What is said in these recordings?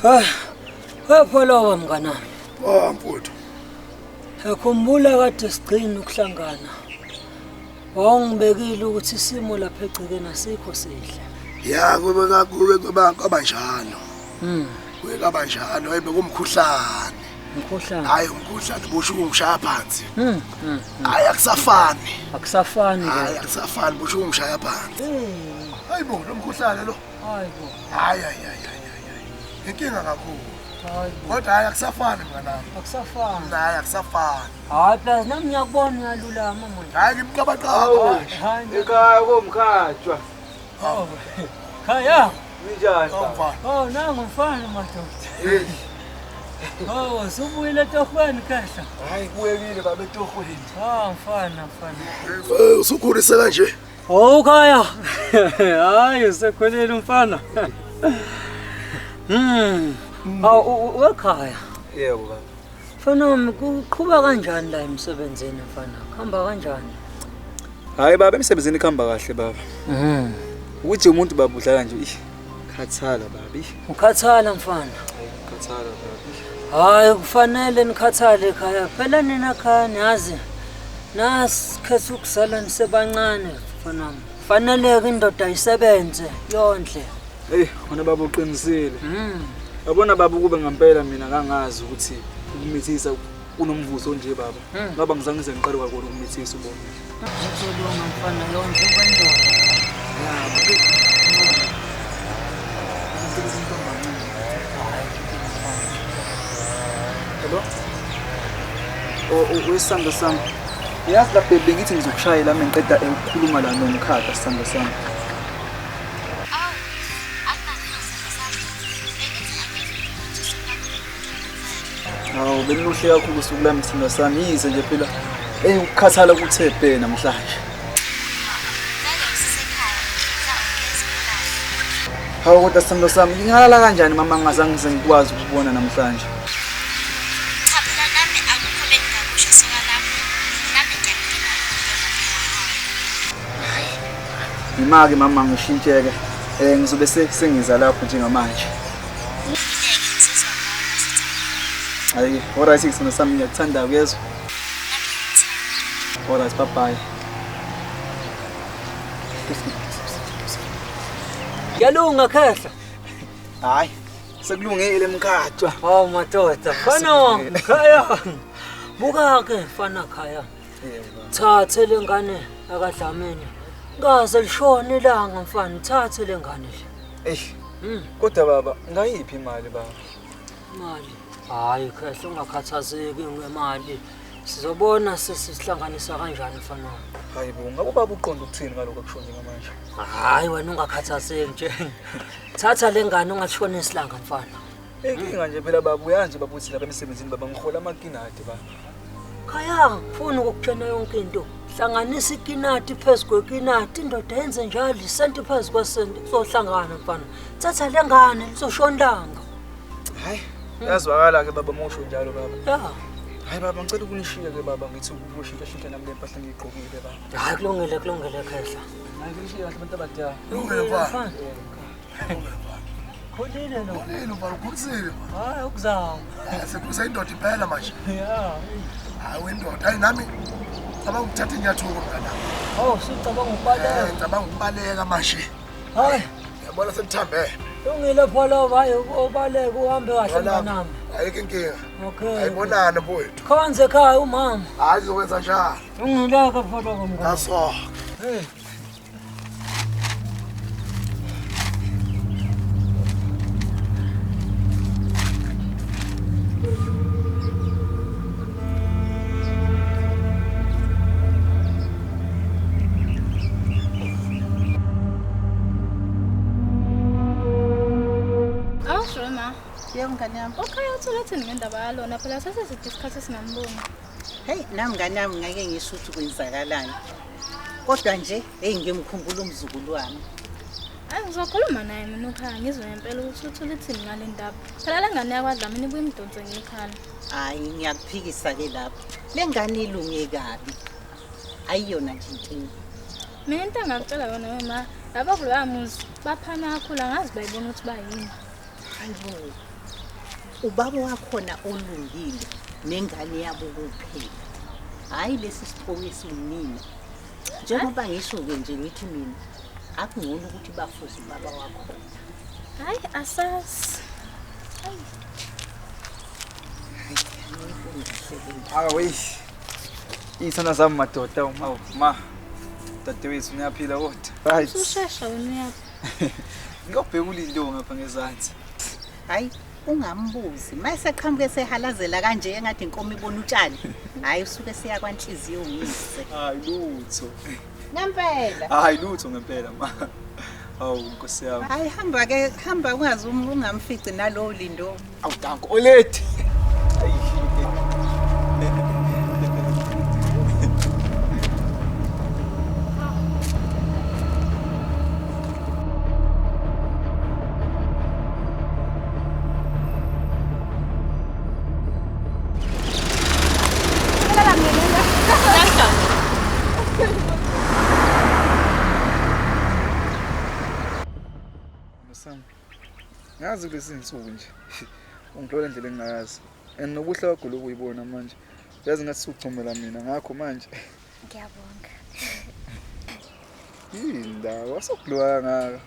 Hey, Pholoba mnganami. Ah mfowethu. Khumbula kade sigcina ukuhlangana. Wawungibekile ukuthi isimo lapha egcekeni asikho sihle. Ya kube kube kwaba kwabanjalo. Kuye kabanjalo hayi bekumkhuhlane. Umkhuhlane. Hayi umkhuhlane busho ungishaya phansi. Mm. Hayi akusafani. Akusafani Hayi ke. akusafani busho ungishaya phansi. Hey, Hayi bo lo mkhuhlane lo. hayi bo. Hayi hayi hayi hayi. hayi. Inkinga kakhulu. Hayi bo. Kodwa hayi akusafani mnganami. Akusafani. Hayi akusafani. Hayi plus nami ngiyakubona uyalulama manje. Hayi ngimqabaqaba. Hayi. Ekhaya komkhatshwa. Oh. Khaya. Ninjani baba? Mfana. Oh, nangu mfana madoda. Hey, Oh, usubuyile etohweni khehla. hayi kubuyekile baba etohweni. Ah, mfana mfana. Eh, Usukhulise kanje. Oh khaya. Hayi usekhulile umfana. Awu wekhaya. Yebo baba. Mfana wami kuqhuba kanjani la emsebenzini mfana? Kuhamba kanjani? Hayi baba emsebenzini kuhamba kahle baba. Ukuthi umuntu baba udlala nje ih khathala baba ih. Ukhathala mfana. Hayi khathala baba. ih. Hayi kufanele nikhathale ekhaya. Phela nina khaya niyazi. Nasikhetha ukuzala nisebancane mfana wami. Fanele-ke indoda isebenze yondle. Hey, wena baba uqinisile. Yabona baba ukube ngempela mina ngangazi ukuthi ukumithisa kunomvuzo onje baba. Ngaba ngizange ngize ngiqale kwakona ukumithisa ubona. Ngizolunga mfana yondle ube indoda. Hello? O wesandla sami. Yazi la baby ngithi ngizokushayela mina ngiqeda ukukhuluma la nomkhakha sandla sami. Awu, akunankinga sami. Bengithi angizwe ukuthi usuka Hawu beniluhle kakhulu usuku lami sithandwa sami yize nje phela engikukhathala kuthe bhe namhlanje. Vele usisekhaya, ngicela ugeze ulale. Hawu kodwa sithandwa sami ngingalala kanjani mama ngingazange ngize ngikwazi ukubona namhlanje. Cha phela nami akukho bengingakusho soka lami. Nami ngiyakudinga inkinga phela. Ngima-ke mama ngishintsheke ngizobe sengiza lapho njengamanje. Ngeke ngizizwa ngcono sithandwa. Hayi alright sithandwa sami ngiyakuthanda uyezwa. Nami ngiyakuthanda. Alright bye bye. Ngiyalunga khehla. Hayi sekulungile mkhatshwa. Hawu madoda, mfana wami khaya. Buka ke mfana khaya. Thathe le ngane akadlamini. Ngaze lishone ilanga mfana, thathe le ngane le. Eish kodwa baba ngayiphi imali baba? Imali. Hayi khehla ungakhathazeki ngemali. Sizobona sesihlanganisa kanjani mfana wami. Hayi bo ngabe ubaba uqonda ukuthini ngalokho akusho njengamanje? Hayi wena ungakhathazeki nje. Thatha le ngane ungalishonisi ilanga mfana. Inkinga nje phela baba uyanje baba uthi lapha emsebenzini baba ngihola amakinati baba. Khaya, ngifuna ukukutshena yonke into. Hlanganisa ikinati phezu kwekinati, indoda yenze njalo isenti phezu kwesenti kuzohlangana mfana. Thatha le ngane lizoshona ilanga. Hayi yazwakala ke baba mosho njalo baba. Ya. Hayi baba ngicela ukunishiya ke baba ngithi ukushintsha shintsha nami le mpahla ngiyigqokile baba. Hayi kulungile kulungile khehla. Hayi ngishiya kahle abantu abadala. Lungile mfana. Khulile lo. Lungile mfana ukhulisile mfana. Hayi ukuzama. Sekuseyindoda impela manje. Ya. Hayi wendoda. Hayi nami cabanga ukuthatha inyathuko mnganami. Oh, sicabanga ukubaleka. Ngicabanga ukubaleka manje. Hayi, Yabona sekuthambene. lungile Pholoba, hayi ubaleke uhambe kahle mnganami. Ayikho inkinga. Okay. Ayibonane mfowethu. Khonze ekhaya umama. Hayi sizokwenza njalo. Lungile ke Pholoba mnganami. Aso. Hey. Awusho ma. Yebo mngani wami. Ukhaya uthole thini ngendaba yalona phela seseside isikhathi singamboni. Hey, nami mngani wami ngeke ngisho ukuthi kwenzakalani. Kodwa nje, hey ngimkhumbula umzukulu wami. Hayi ngizokhuluma naye mina ukhaya ngizwe ngempela ukuthi uthole thini ngale ndaba. Phela le ngane yakwaDlamini ibuye imdonse ngekhala. Hayi ngiyakuphikisa ke lapho. Le ngane ilunge kabi. Ayiyona nje inkinga. Mina into engakutshela yona wema, laba kuloya muzi baphana kakhulu angazi bayibona ukuthi bayini. Hayibo. Ubaba wakhona olungile nengane yabo kuphela. Hayi lesi siphoki esingunina. Njengoba ngisho-ke nje ngithi mina akungcono ukuthi bafuze ubaba wakhona. Hayi asazi. Hawu eish. Iy'thanda zami madoda awu ma. Dadewethu niyaphila kodwa. Right. Usushesha wena uyaphi? Ngiyobheka uLindo ngapha ngezansi. Hayi ungambuzi. Mayese qhamuke sehalazela kanje engathi inkomo ibona utshani. Hayi usuke siya kwanhliziyo ngise. Hayi lutho. Ngempela. Hayi lutho ngempela ma. Hawu Nkosi yami. Hayi hamba ke hamba ungaze ungamfici nalowo Lindo. Awu danko oledi. Ngazi kulezi insuku nje ungihlola indlela engingayazi and nobuhle bakho lokhu uyibona manje yazi ngathi suchomela mina ngakho manje Ngiyabonga. Yini ndawo asuglowa kangaka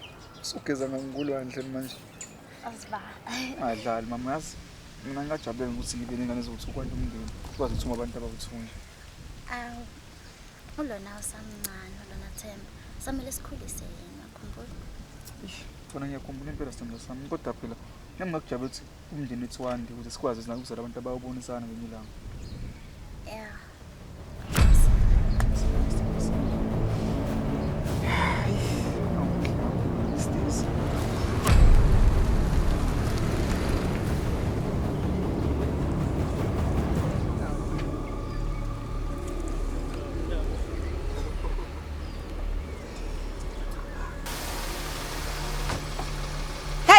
usugeza ngangulwandle manje. Aziba. Ungadlali mama yazi mina ngingajabulela ukuthi ngibe nengane ezokuthi ukwanda umndeni ukwazi ukuthuma abantu abawu-two nje. Awu. Ulona usamncane ulona Themba. Samele sikhulise yena khumbula. Khona ngiyakhumbula impela sithandwa sami kodwa phela nami ngakujabulela ukuthi umndeni wethu wande ukuze sikwazi nawe ukuzala abantu abayobonisana ngelinye ilanga. Yeah.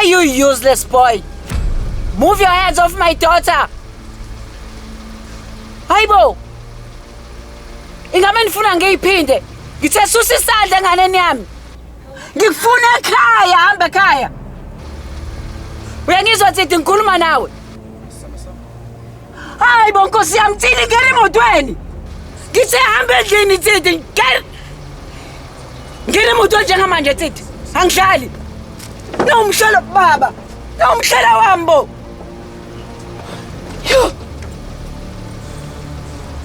Hey, you useless boy! Move your hands off my daughter! Hayibo! Ingabe nifuna ngiyiphinde? Ngithe susa isandla enganeni yami. Ngikufuna ekhaya, hamba ekhaya. Uyangizwa Tsidi ngikhuluma nawe? Hayibo Nkosi yami, Tsidi ngena emotweni. Ngithe hamba endlini Tsidi, ngena. Ngena emotweni njengamanje Tsidi. Angidlali. Nawumshelo baba. Nawumshela wami bo. Yo.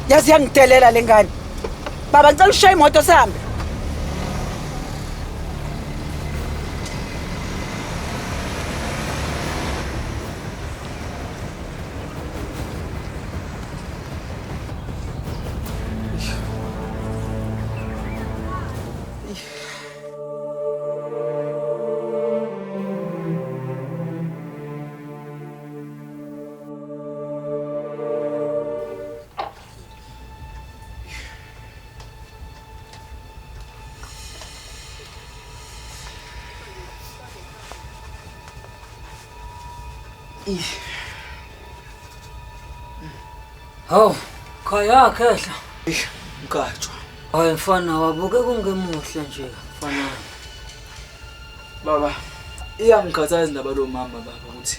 Yazi yangidelela le ngane. Baba ngicela ushaye imoto sihambe. Hawu, khaya khehla. Mkatshwa. Hayi mfana wabuke kungemuhle nje mfana. Baba, iyangikhathaza indaba lo mama baba ukuthi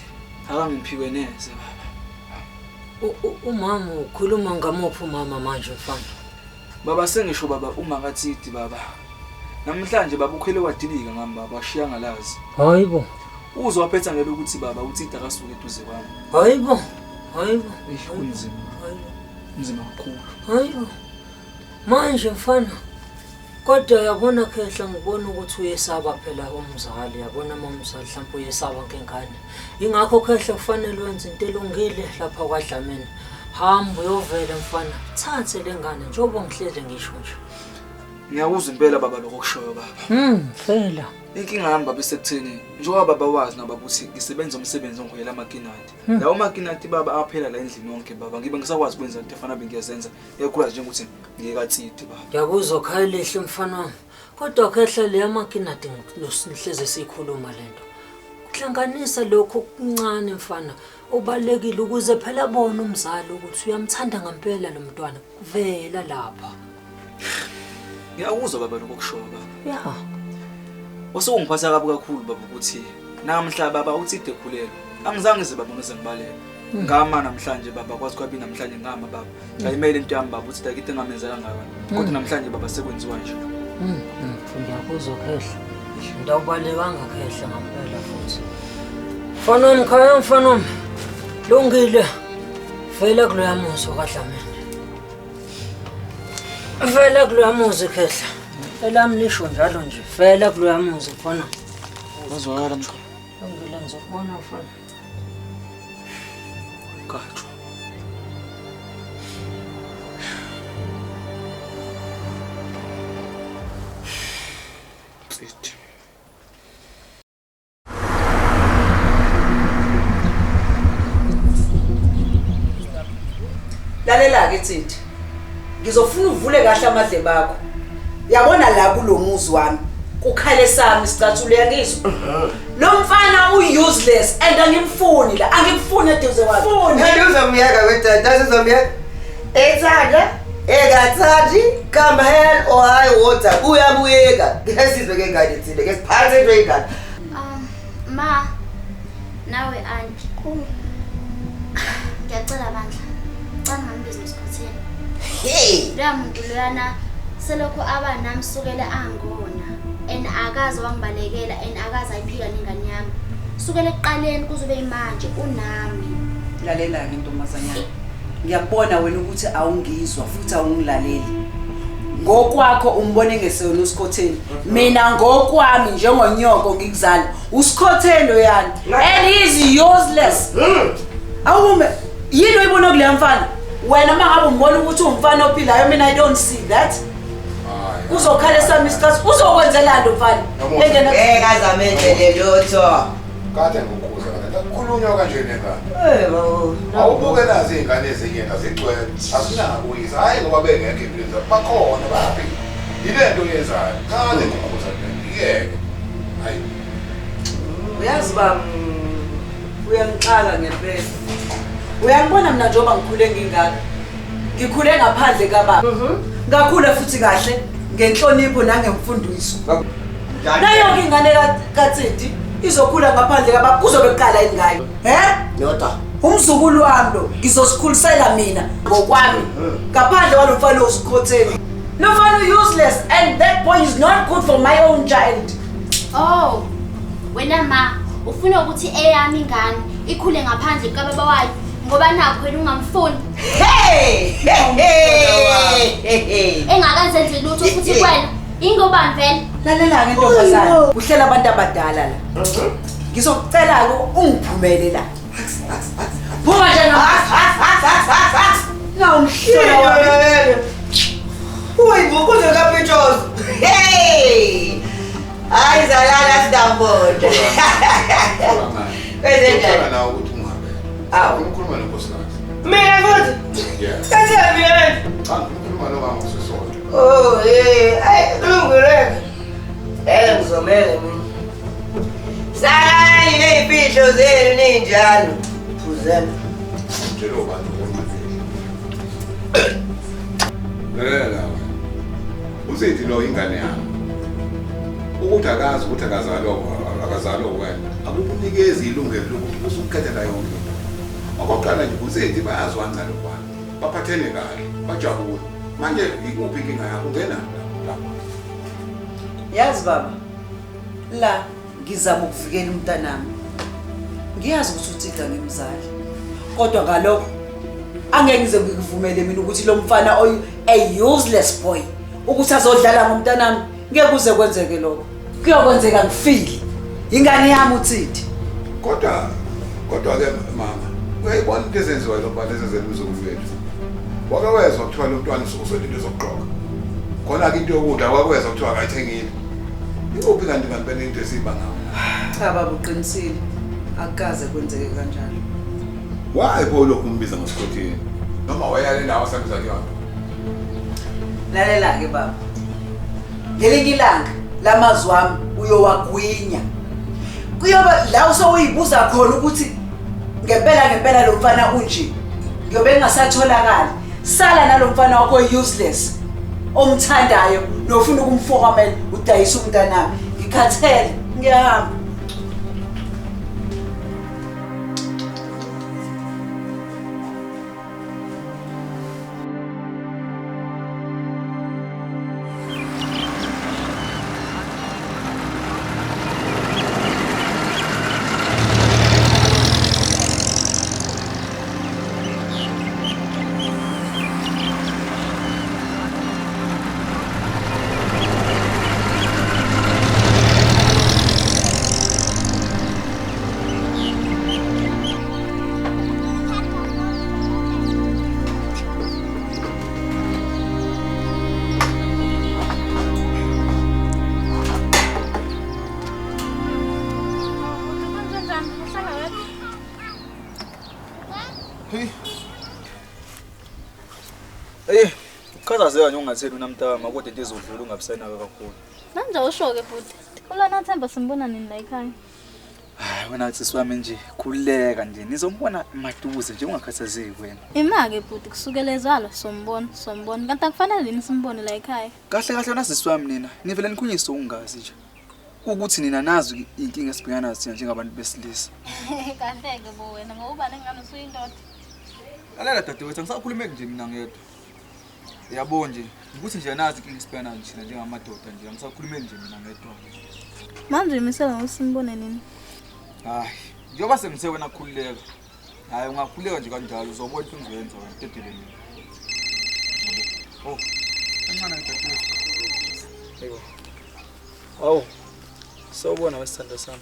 akangiphiwe neze baba. Umama ukhuluma ngamuphi umama manje mfana? Baba sengisho baba uma kaTsidi baba. Namhlanje baba ukhwele wadilika ngami baba washiya ngalazi. Hayibo. Uzwe waphetha ngelokuthi baba uTsidi akasuke eduze kwami. Hayibo. Hayibo. Eish kunzima. Hayibo. Kunzima kakhulu. Hayibo. Manje mfana kodwa yabona khehla ngibona ukuthi uyesaba phela umzali yabona uma umzali mhlawumbe uyesaba ngengane. Ingakho khehla kufanele wenze into elungile lapha kwaDlamini. Hamba uyovela mfana, thathe le ngane njengoba ngihlele ngisho nje. Ngiyakuzwa impela baba lokho okushoyo baba. Phela. Inkinga yami baba isekutheni njengoba baba wazi nababa ukuthi ngisebenza umsebenzi ongiholela amakinati. Lawo makinati baba aphela la endlini yonke baba ngibe ngisakwazi ukwenza into efana bengiyazenza. Ikakhulukazi njengokuthi ngiyekaTsidi baba. Ngiyakuzwa khaya lihle mfana wami. Kodwa khehla le yamakinati ngihleze siyikhuluma lento. Kuhlanganisa lokho okuncane mfana obalekile ukuze phela bona umzali ukuthi uyamthanda ngempela lo mntwana vela lapha. Ngiyakuzwa baba lokho okushoyo baba. Ya. Osokungiphatha kabi kakhulu baba ukuthi namhla baba uTsidi ekhulelwe. Angizange ngize baba ngize ngibaleke. Ngama namhlanje baba kwazi kwabi namhlanje ngama baba. Ngayimele into yami baba uthi dakite ngamenzela ngayo. Kodwa namhlanje baba sekwenziwa nje. Ngiyakuzwa khehla. Ngidawubalekanga khehla ngampela futhi. Mfana wami khaya mfana wami. Lungile. Vele kuloya muzi okaDlamini. Vele kuloya muzi khehla. Elami lisho njalo nje. Vele kuloya muzi mfana. Wazwakala mkhulu. Lungile ngizokubona mfana. Kacho. Tsithi. Lalela-ke Thinti, ngizofuna uvule kahle amadlebe akho. Yabona la kulo muzi wami kukhale sami isicathulo uyangizwa? Lo mfana u-useless and angimfuni la, angimfuni eduze kwakhe. Kanti uzomyeka wedada uzomyeka. Ethanda, engathandi, come hell or high water, uyabuyeka. Ngeke sizwe ke ngane thina, ke siphathe into ingane. Ma, nawe auntie. Ngiyacela bandla. Cela ngambiza uSikhotheni. Hey! Loya muntu loyana selokhu aba nami sukele angona and akaze wangibalekela and akaze ayiphika nengane yami. Sukele ekuqaleni kuze ube manje unami. Lalela-ke ntombazanyana, ngiyakubona wena ukuthi awungizwa futhi awungilaleli. Ngokwakho umbone ngeseyona uSikhotheni. Mina ngokwami njengonyoko ngikuzala uSikhotheni loyana and he is useless. Awume yini oyibona kuleya mfana? Wena uma ngabe umbona ukuthi uwumfana ophilayo, mina I don't see that. Kuzokhala esami isikhathi uzokwenzelani lo mfana? Engena Ngeke aze amenzele lutho. Kade ngikukhuza kade kukhulunywa kanje nengane. Eh babo. Awubuke nazi iy'ngane ezinye zigcwele asinakuyisa hhayi ngoba bengekho empilweni zabo bakhona bayaphila. Yile nto oyenzayo kade ngikukhuza le iyeke. Hayi. Uyazi baba, uyangixaka ngempela. Uyangibona mina njengoba ngikhule ngingaka. Ngikhule ngaphandle kababa. Ngakhula futhi kahle ngenhlonipho nangemfundiso. Nayo-ke ingane kaTsidi izokhula ngaphandle kababa kuzobe kuqala yini ngayo? He? Ndoda. Umzukulu wami lo ngizosikhulisela mina ngokwami ngaphandle kwalo mfana osikhotheni. Lo mfana useless and that boy is not good for my own child. Oh, wena ma, ufuna ukuthi eyami ingane ikhule ngaphandle kukababa wayo ngoba nakho wena ungamfuni. Hey! Hey! Hey! Engakazenzi lutho futhi kuwena. Ingobani vele? Lalela-ke ntombazane, kuhlela abantu abadala la. Ngizokucela-ke ungiphumele la. Phuma nje na. Nawumhlola wami. Uyibukuzo kaPetros. Hey! Hayi zalala sidambonda. Kwenzenjani? Ngicela nawe ukuthi ungabe. Awu. Ukhuluma nonkosikazi. Mina futhi. Yeah. Katheni mina. Cha ngikhuluma nomama usesonto. Oh, hey, ay kulungile. Eh ngizomela mina. Salani ney'mfihlo zenu ninjalo. Phuzela. Tshela ubani ukuthi Lalela la wena. Uzithi lo ingane yami. Ukuthi akazi ukuthi akazalwa akazalwa wena. Akukunikezi ilungelo lokuthi usukhethela yonke into. Okokuqala nje uzithi bayazwana nalobani. Baphathene kahle, bajabule. Manje ikuphi inkinga yakho ungena lapha? Yazi baba, la ngizama ukuvikela umntanami. Ngiyazi ukuthi uTsidi angimzali. Kodwa ngalokho angeke ngize ngikuvumele mina ukuthi lo mfana oyi a useless boy ukuthi azodlala ngomntanami. Ngeke kuze kwenzeke lokho. Kuyokwenzeka ngifile. Ingane yami uTsidi. Kodwa ke mama, uyayibona into ezenziwayo lo mfana ezenzela umzukulu wethu. Wake wezwa kuthiwa lo mntwana uswele into zokugqoka. Khona-ke into yokudla wake wezwa kuthiwa akayithengile. Ikuphi kanti ngempela into esiyibangayo? Cha baba uqinisile. Akukaze kwenzeke kanjalo. Why pho lokhu umbiza ngosikhotheni? Noma wayale ndawo asambiza kuyona. Lalela-ke baba. Ngelinye ilanga lamazwi wami uyowagwinya. Kuyoba la usewuyibuza khona ukuthi ngempela ngempela lo mfana unje. Ngiyobe ngingasatholakali. Sala nalo mfana wakho useless. Omthandayo nofuna ukumfokamela udayisa umntanami. Ngikhathele, ngiyahamba. Eh, ukukhathazeka nje ungatheli unamntama kodwa into ezodlula ungabisanaka kakhulu. Manje awusho-ke bhuti. Ulona Themba simbona nini la ekhaya? Hayi wena sisi wami nje khululeka nje nizombona maduze nje ungakhathazeki wena. Ima-ke bhuti kusukela ezalwa sombona sombona kanti akufanele yini simbone la ekhaya. Kahle kahle wena sisi wami nina nivele nikhunyiswe ukungazi nje. Ukuthi nina nazi inkinga esibhekana nazo thina njengabantu besilisa. Kahle-ke bo wena ngoba uba nengane usuyindoda. Lalela dadewethu angisakhulumeki nje mina ngedwa. Yabo nje ukuthi nje nazi inkinga esibhekana nazo thina njengamadoda nje angisakhulumeki nje mina ngedwa. Manje uyimisela ngokuthi simbone nini? Hayi, njengoba sengithe wena khululeka. Hayi ungakhululeka nje kanjalo uzobona into engizoyenza wena dedele mina. Yabo. Oh, kancane dadewethu. Yebo. Awu. Sawubona wesithando sami.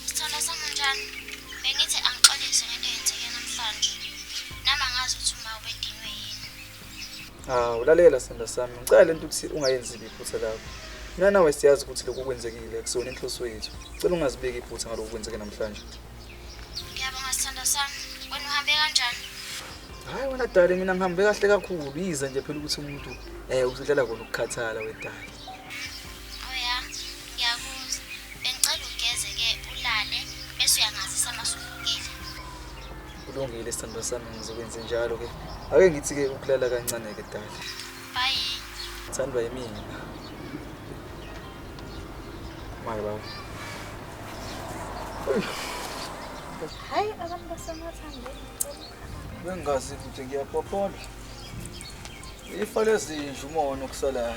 Sithando sami unjani? Bengithi angixolise ngento eyenzeke namhlanje. Nami angazi ukuthi uma ubedinwe yini. Ah, ulalela sithando sami. Ngicela lento ukuthi ungayenzi iphutha lakho. Mina nawe siyazi ukuthi lokhu kwenzekile akusona inhloso yethu. Ngicela ungazibeki iphutha ngalokhu kwenzeke namhlanje. Ngiyabonga sithando sami. Wena uhambe kanjani? Hayi wena dali mina ngihambe kahle kakhulu. Yize nje phela ukuthi umuntu usedlala kona ukukhathala wedali. Oh ya, ngiyakuzwa. Bengicela ugeze ke ulale bese uyangazisa masuvukile. Kulungile sithando sami ngizokwenza njalo ke. Ake ngithi ke ukulala kancane ke dali. Bye. Thandwa yimina. Maye baba. Hayi abantu basemathandeni. Bengazi ukuthi ngiyaphophola. Ifa lezinja umona okusalayo.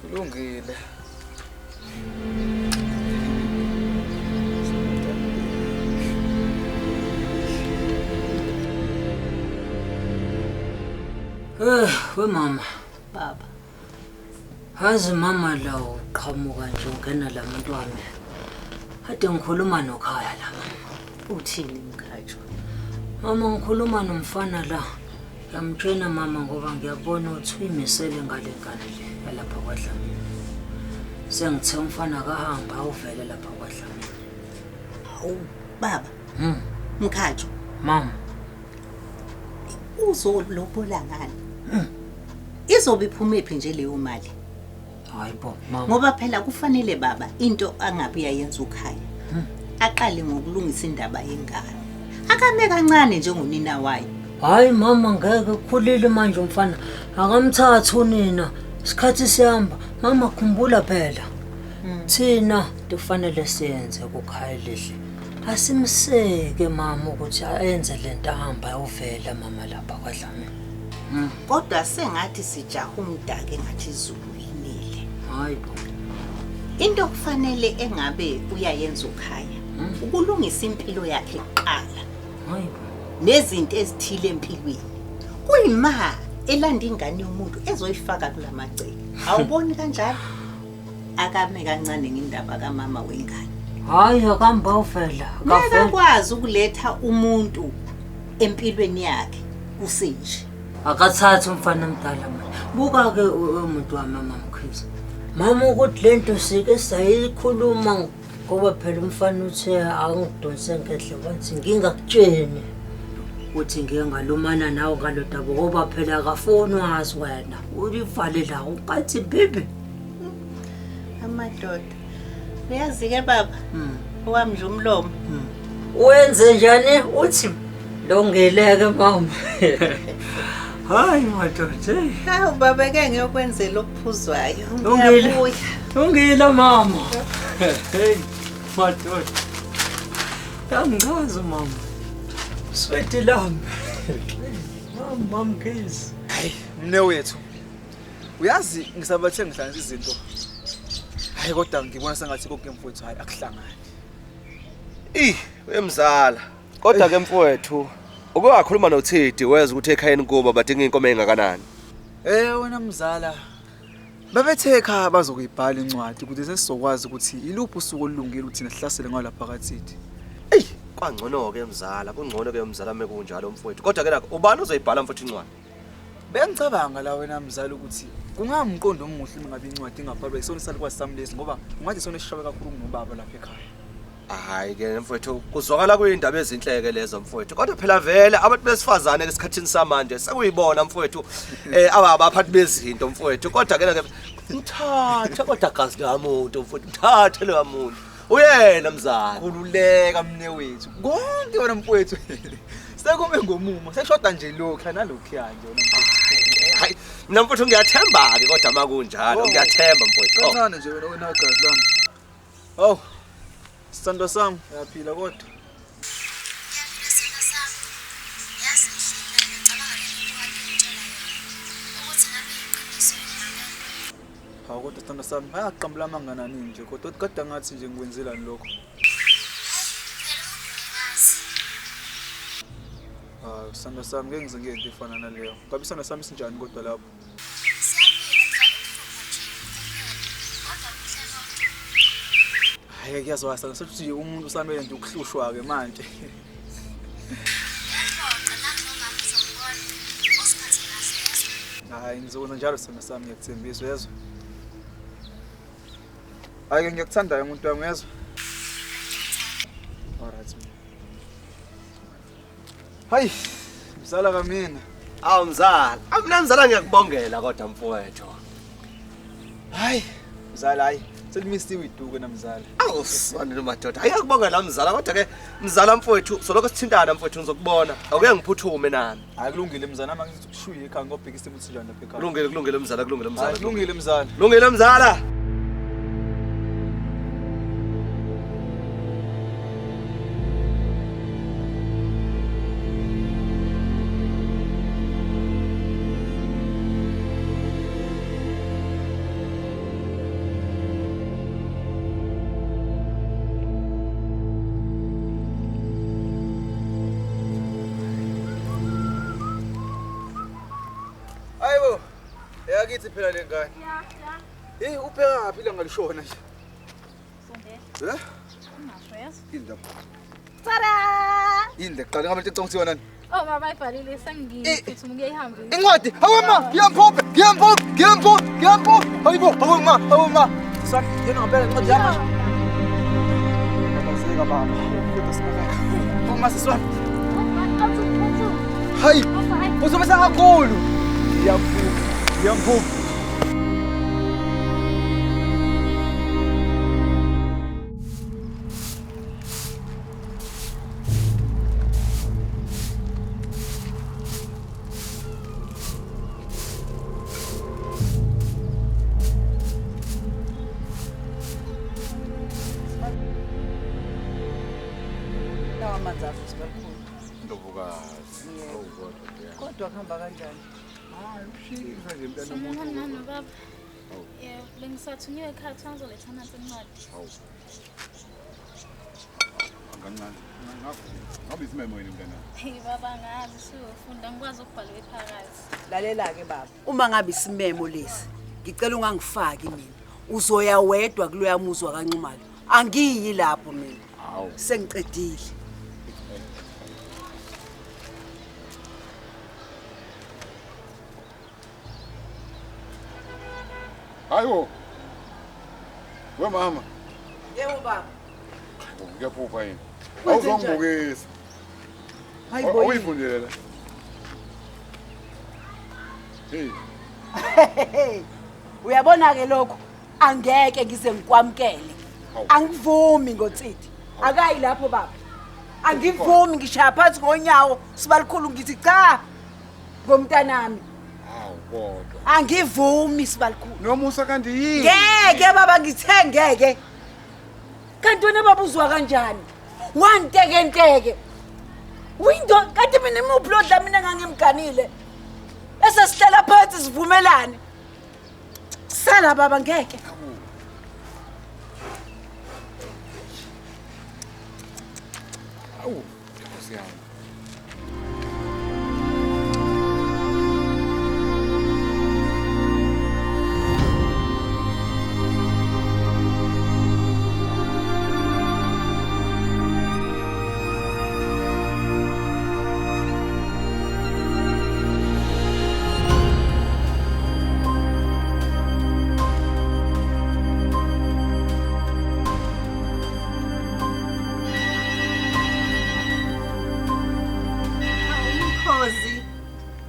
Kulungile. We mama. Baba. Hazi mama la uqhamuka nje ungena la muntu wami. Kade ngikhuluma noKhaya la mama. Uthini Mkhatshwa? Mama ngikhuluma nomfana la. Ngiyamtshena mama ngoba ngiyabona ukuthi uyimisele ngale ngane le yalapha kwaDlamini. Sengithe umfana akahamba awuvele lapha kwaDlamini. Hawu baba. Mkhatshwa. Mama. Uzolobola ngani? Izobe iphumephi nje leyo mali? Hayi bo mama. Ngoba phela kufanele baba into angabe uyayenza uKhaya. Aqale ngokulungisa indaba yengane. Akame kancane njengonina wayo. Hayi mama ngeke ukhulile manje umfana. Akamthatha unina. Isikhathi sihamba. Mama khumbula phela. Thina kufanele siyenze kuKhaya lihle. Asimseke mama ukuthi ayenze lento ahamba ayovela mama lapha kwaDlamini. Kodwa sengathi sijaha umdaka engathi izulu linile. Hayi bo. Into kufanele engabe uyayenza uKhaya ukulungisa impilo yakhe kuqala. Hayi bo. Nezinto ezithile empilweni. Kuyima elanda ingane yomuntu ezoyifaka kulamaceke. Awuboni kanjalo? Akame kancane ngendaba kamama wengane. Hayi akamba uvela. Ngeke akwazi ukuletha umuntu empilweni yakhe kusinje. Akathatha umfana omdala manje. Buka ke umuntu wami mama Mkhize. Mama ukuthi lento sike sayikhuluma ngoba phela umfana uthe angidonse ngehle wathi ngingakutsheni uthi ngeke ngalumana nawe ngalodaba ngoba phela akafuni wazi wena. Ulivale la ukathi baby. Amadoda. Uyazi ke baba? Owami nje umlomo. Wenze njani uthi longileke mama. Hayi madoda. Hawu baba ke ngiyokwenzela okuphuzwayo. Ngiyabuya. Lungile mama. Hey madoda. Yangichaza mama. Sweet lami. Mama Mkhize. Hayi mne wethu. Uyazi ngisabathe ngihlanganisa izinto. Hayi kodwa ngibona sengathi konke mfowethu hayi akuhlangani. Ih, wemzala. Kodwa ke mfowethu uke wakhuluma noThidi weza ukuthi ekhayeni kubo badinga inkomo engakanani. Wena mzala. Babethe ekhaya bazokuyibhala incwadi ukuze sesizokwazi ukuthi iluphi usuku olulungile ukuthi sihlasele ngalapha kaThidi. Ey, kwangcono ke mzala, kungcono ke mzala mekunjalo mfowethu. Kodwa ke nakho ubani uzoyibhala mfowethu incwadi? Bengicabanga la wena mzala ukuthi kungamqondo omuhle uma ngabe incwadi ingabhalwa isona isalukwazi sami lesi ngoba ungathi isona esishawe kakhulu kunobaba lapha ekhaya. Hayi ke mfowethu, kuzwakala kuyindaba ezinhleke lezo mfowethu. Kodwa phela vele abantu besifazane esikhathini samanje sekuyibona mfowethu abaphathi bezinto mfowethu. Kodwa ke mthathe kodwa gazi lamuntu mfowethu, mthathe lo muntu. Uyena mzala. Khululeka mne wethu. Konke wena mfowethu. Sekume ngomumo, sekushoda nje lokhu nalokhu nje wena mfowethu. Hayi, mina mfowethu ngiyathemba ke kodwa makunjalo, ngiyathemba mfowethu. Kancane nje wena wena gazi lami. Hawu. Sithando sami, uyaphila kodwa. Ngiyaphila sithando sami. Yazi ngihleli ngicabanga le nto kade ngitshela yona. Ukuthi ngabe iqiniso yini ngempela. Hawu kodwa sithando sami, bayaqambula amanga nani nje kodwa kodwa ngathi nje ngikwenzelani lokho. Phela umuntu ngimazi. Hawu sithando sami, ngeke ngize ngiyente efana naleyo. Ngabe isithando sami sinjani kodwa lapho? Siyaphila ngicela ukuhlupha nje kuphela. Kodwa kuhle konke. Hayi kuyazwakala sithando sami ukuthi umuntu usamele nje ukuhlushwa ke manje. Ngiyaphoqa nakho nomama uzongibona. Usiphathe kahle yezwa. Hayi ngizokwenza njalo sithando sami, ngiyakuthembisa uyezwa. Hayi ke ngiyakuthanda ke umuntu wami uyezwa. Alright. Hayi mzala kamina. Awu mzala, mina mzala ngiyakubongela kodwa mfowethu. Hayi mzala hayi selimisiwe iduku na mzala. Awu swanele madoda. Hayi ngiyakubongela mzala kodwa ke mzala mfowethu soloko sithintana mfowethu ngizokubona. Awuke ngiphuthume nami. Hayi kulungile mzala, nami ngizokushuya ekhaya ngobheka isimo sinjani lapha ekhaya. Kulungile kulungile mzala, kulungile mzala. Hayi kulungile mzala. Kulungile mzala. Hayibo, yakithi phela le ngane. Ya, ya. Hey, ubheka phi la ngalishona nje? Sondela. Eh? Ungasho yazi. Indaba. Tada! Yini leqala ngabe into econgisiwe nani? Oh baba ibhalile sengiphuthume ukuyihambisa. Incwadi, hawu ma, ngiyamphupha, ngiyamphupha, ngiyamphupha, ngiyamphupha. Hayibo, hawu ma, hawu ma. Sorry, yena ngempela incwadi yami. Babazeka baba. Kodwa sibakakhe. Oh ma siswami. Hayi, uzobesa kakhulu. Ngiyamphupha, ngiyamphupha. Lawa amanzi afuthi kakhulu. Ndlovukazi. Awu kodwa ke. Kodwa kuhamba kanjani? Hayi ushisa nje mntana Sanibonani womuntu. nani baba. Yebo, bengisathunywe ekhaya kuthiwa ngizoletha nansi incwadi. Hawu. Kancane. Ngabe isimemo yini mntana? Hey baba ngazi siyofunda ngikwazi ukubhalwe phakathi. Lalela-ke baba, uma ngabe isimemo lesi, ngicela ungangifaki mina. Uzoya wedwa kuloya muzwa kaNxumalo. Angiyi lapho mina. Hawu. Sengiqedile. Hayibo. We mama, Yebo baba. ngiyaphupha yini? Kwenze Awuzongibukisa. Hayi bo. Awuyifundele la. Hey, Uyabona ke lokho angeke ngize ngikwamkele. Hawu. Angivumi ngoTsidi. Akayi lapho baba. Angivumi ngishaya phansi ngonyawo sibalikhulu ngithi cha ngomntanami. hawu kodwa. Angivumi sibalikhulu. Nomusa kanti yini? Ngeke baba ngithe ngeke. Kanti wena baba uzwa kanjani? Wantekenteke. Window kanti mina imuphi lo Dlamini engangimganile? Esesihlala phansi sivumelane. Sala baba ngeke. Hawu, Nkosi yami.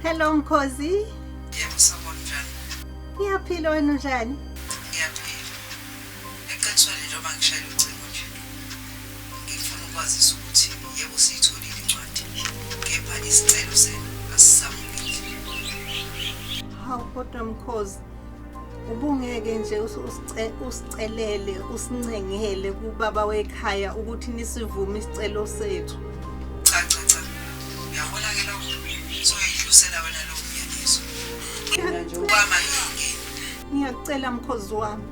Hello Mkhozi. Yebo sawubona njani? Ngiyaphila wena unjani? Ngiyaphila. Eqinisweni njengoba ngishayela ucingo nje. Ngifuna ukwazisa ukuthi yebo siyitholile incwadi. Kepha isicelo senu asisamukeli. Hawu kodwa Mkhozi ubungeke nje usicelele usincengele kubaba wekhaya ukuthi nisivume isicelo sethu. Cha cha cha. Uyabona ke lokho soyidlusela wena lowo myalezo. Mina nje ukwama ngingeni. Ngiyakucela mkhozi wami.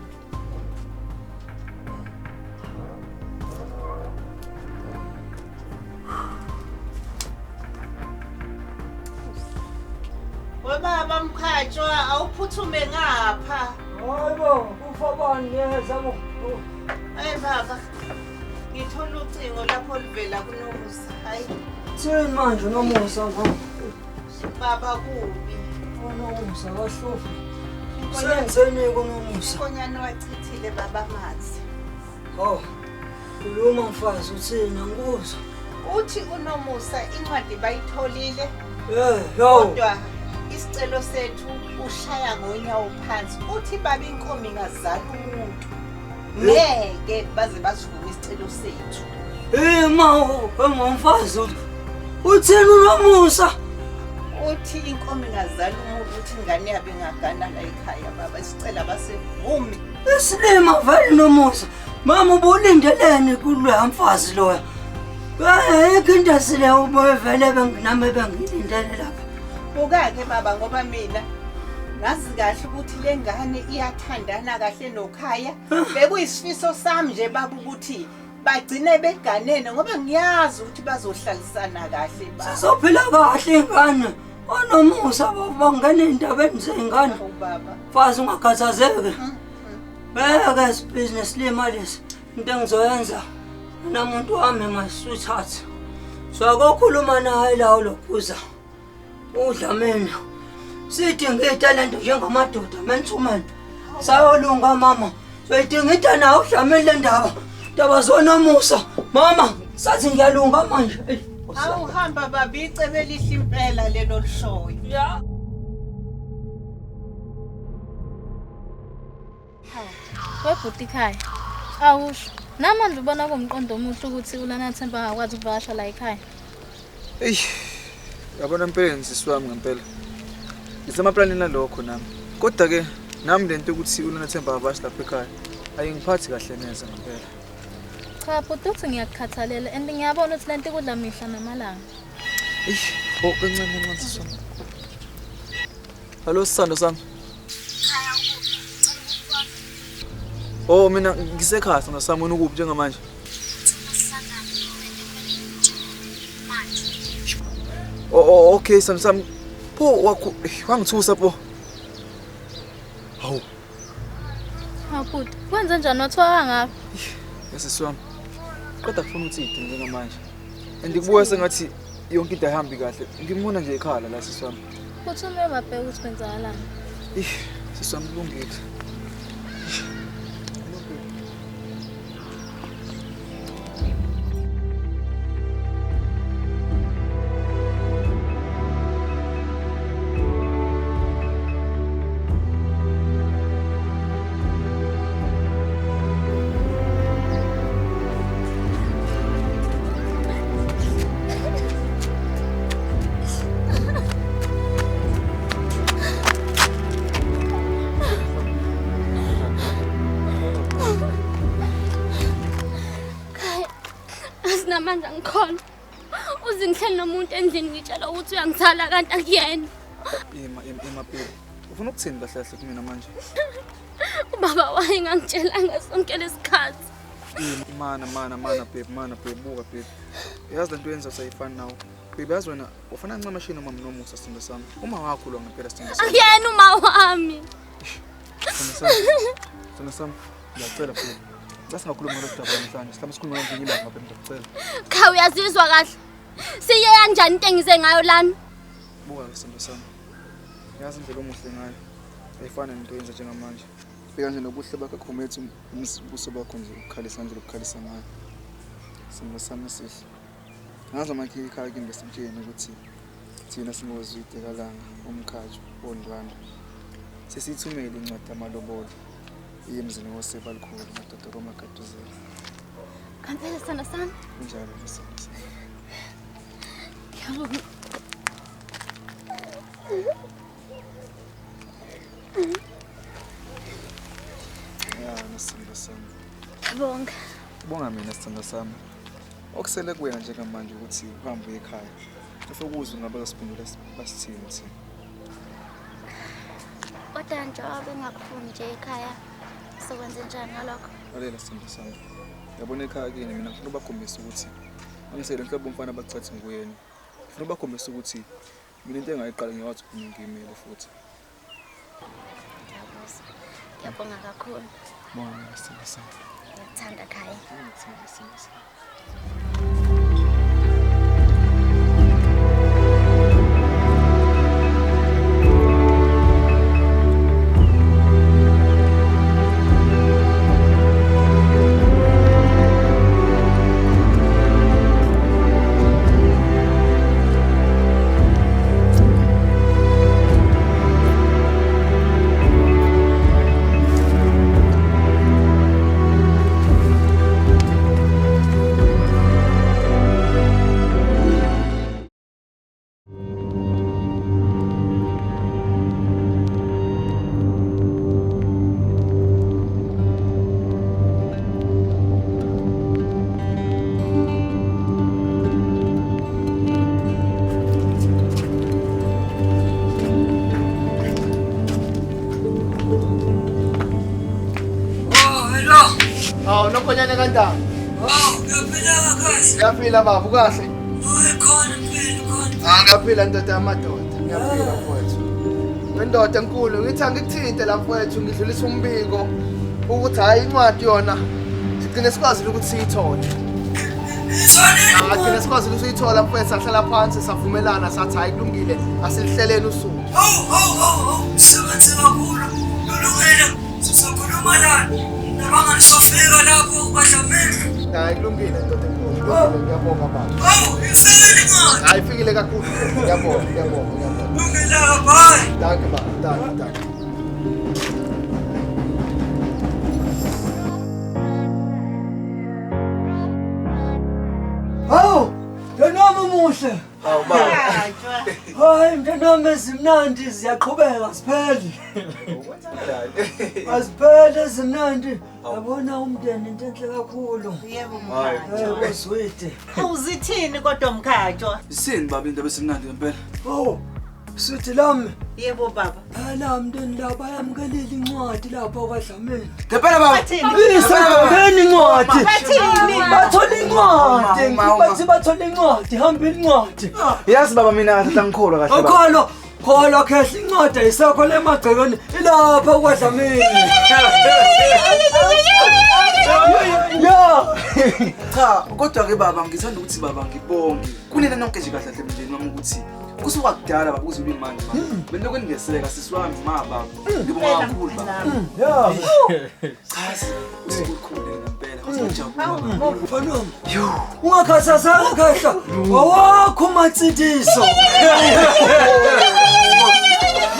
Webaba Mkhatshwa awuphuthume ngapha. Hayibo, kufa bani ngiyeza bo. Hey baba. Ngithola ucingo lapho oluvela kuNomusa. Hayi. Thini manje uNomusa mama? Baba kubi. UNomusa kahluphi. Senzeni kuNomusa? Inkonyane wachithile baba amanzi. Oh. Khuluma mfazi uthini angikuzwa. Uthi uNomusa incwadi bayitholile. Eh, yo. Kodwa isicelo sethu ushaya ngonyawo phansi. Uthi baba inkomo ingazala umuntu. Ngeke baze basivume isicelo sethu. Eh ma, engomfazi uthini uNomusa? Uthi inkomo ingazala umuntu uthi ingane yabo ingagana la ekhaya baba isicela basivumi. Isilima vele Nomusa. Mama ubulindeleni kuloya mfazi loya? Ayikho into esile ubevele benginami bengilindele lapha. Buka-ke baba ngoba mina ngazi kahle ukuthi le ngane iyathandana kahle nokhaya. Bekuyisifiso sami nje baba ukuthi bagcine beganene ngoba ngiyazi ukuthi bazohlalisana kahle baba. Sizophila kahle ingane. ONomusa bangena ey'ndabeni zey'ngane. Baba. Mfazi ungakhathazeki. Bheka isibhizinisi lima lesi. Into engizoyenza namuntu wami my sweetheart. So akokhuluma naye la ulokhuza. Udlamini. Sidinga italento njengamadoda man to man. Sayolunga mama. Soyidinga into nawe uDlamini le ndaba. Ndaba zoNomusa. Mama, sathi ngiyalunga manje. Eyi, Awuhamba baba icebe elihle impela lelo lishoyo. Ya. Webhuti ekhaya. Awusho. Namanje ubona kuwumqondo omuhle ukuthi uLana Themba angakwazi ukuvakasha la ekhaya. Eyi, yabona empeleni sisi wami ngempela. Ngisemaplanini alokho nami. Kodwa ke nami lento yokuthi uLana Themba avakashi lapha ekhaya ayingiphathi kahle neze ngempela. Cha bhuti uthi ngiyakukhathalela and ngiyabona ukuthi lento ikudla mihla namalanga. Eyi, oh kancane kancane sisi wami. Hallo sisando sami. Oh mina ngisekhaya sisando sami wena ukuphi njengamanje? Oh okay sisando sami. Pho wakho wangithusa pho. Hawu. Hawu bhuti, kwenze njani wathiwa kangaka? Sisi wami. Qeda kufuna ukuthi idini njengamanje. And kubuya sengathi yonke into ayihambi kahle. Ngimona nje ekhala la sisi wami. Phuthume babheke ukuthi kwenzakalani. Sisi wami kulungile. Asinamandla ngikhona. Uzingihleli nomuntu endlini ngitshela ukuthi uyangithala kanti akuyena. Ima ima baby. Ufuna ukuthini kahle kahle kumina manje? Ubaba wayengangitshelanga sonke lesikhathi. Mana mana mana babe, mana babe, buka babe. Yazi lento yenza sayifani nawe. Babe yazi wena ufana ncamashini uma nomusa sithando sami. Uma wakho lo ngempela sithando sami. Akuyena uma wami. Sithando sami, ngiyacela babe. Sasingakhuluma ngalo daba namhlanje. Sihlamba sikhulume ngelinye ilanga babe ngiyacela. Cha uyazizwa kahle. Siye kanjani into engize ngayo lana? Buka ke sithando sami. Yazi indlela omuhle ngayo. Ayifani nento yenza njengamanje. Bheka nje nobuhle bakho akhomethi ubuso bakho nje ukukhalisa nje lokukhalisa ngayo. Sithando sami esihle. Ngazi amakhiye ekhaya kimi besimtsheni ukuthi Thina singozwide kaLanga umkhatsho oNdwandwe. Sesithumele incwadi yamalobolo iye emzini woSebalikhulu madoda koMagaduzela. Ngempela sithando sami. Kunjalo sithando sami. Ngiyabonga. Ya, nesithando sami. Ngiyabonga. Bonga mina sithando sami. Okusele kuwena njengamanje ukuthi uhambe uye ekhaya. Ufike uzwe ngabe basiphendula basithini thina. Kodwa njengoba bengakufuni nje ekhaya sokwenze njani ngalokho? Lalela sithando sami. Yabona ekhaya kini mina ngifuna ubakhombisa ukuthi angisele nhlobo umfana abacathi nguyena. Ngifuna ubakhombisa ukuthi mina into engayiqala ngiyawazi ukuthi ngiyimele futhi. Ngiyabonga. Ngiyabonga kakhulu. Bonga mina sithando sami. Ngiyakuthanda Khaya. Ngiyakuthanda sithando sami. Ngiyaphila baba, ukahle? Khona impela khona. Ngiyaphila ndoda yamadoda, ngiyaphila mfowethu. Wendoda enkulu, ngithi angikuthinte la mfowethu, ngidlulisa umbiko ukuthi hayi incwadi yona sigcine sikwazile ukuthi siyithole. Agcine sikwazile ukuthi siyithole mfowethu, sahlala phansi savumelana sathi hayi kulungile, asilihleleni usuku. Hawu, sebenze kakhulu. Lulungile, sizokhuluma lana. Nabangani sofika lapho kwaDlamini. Hayi kulungile ndoda enkulu. Ngiyabonga baba. Hawu, ifikile incwadi. Hayi ifikile kakhulu. Ngiyabonga, ngiyabonga, ngiyabonga. Lungile, bye. Dankie baba, dankie, dankie. Hawu, mntanami omuhle. Hawu baba. Hayi mntanami ezimnandi ziyaqhubeka sipheli. Azipheli ezimnandi. Yabona umndeni into enhle kakhulu. Yebo Hayi. Mkhatshwa. Uzwide. Awuzithini kodwa Mkhatshwa? Isini baba indaba esimnandi ngempela. Oh, sweet lami. Yebo baba. Phela mndeni la bayamukelile incwadi lapha kwaDlamini. Ngempela baba. Bathini? Isebeni incwadi. Bathini? Bathola incwadi. Uma, uma. Bathi bathola incwadi, hamba incwadi. Yazi baba mina kahle angikholwa kahle baba. Awukholwa, kholwa khehla incwadi ayisekho le emagcekeni ilapha kwaDlamini. Ya. Cha, kodwa ke baba ngithanda ukuthi baba ngibonge. Kunina nonke nje kahle kahle mndeni wami ukuthi kusuka kudala baba kuze ube manje baba. Benilokhu ningeseka sisi wami ma baba. Ngibonga kakhulu baba. Ya. Cha, usukhule ngempela. Ngijabula. Mfana wami. Ungakhathazeki khehla. Awakho umatsidiso.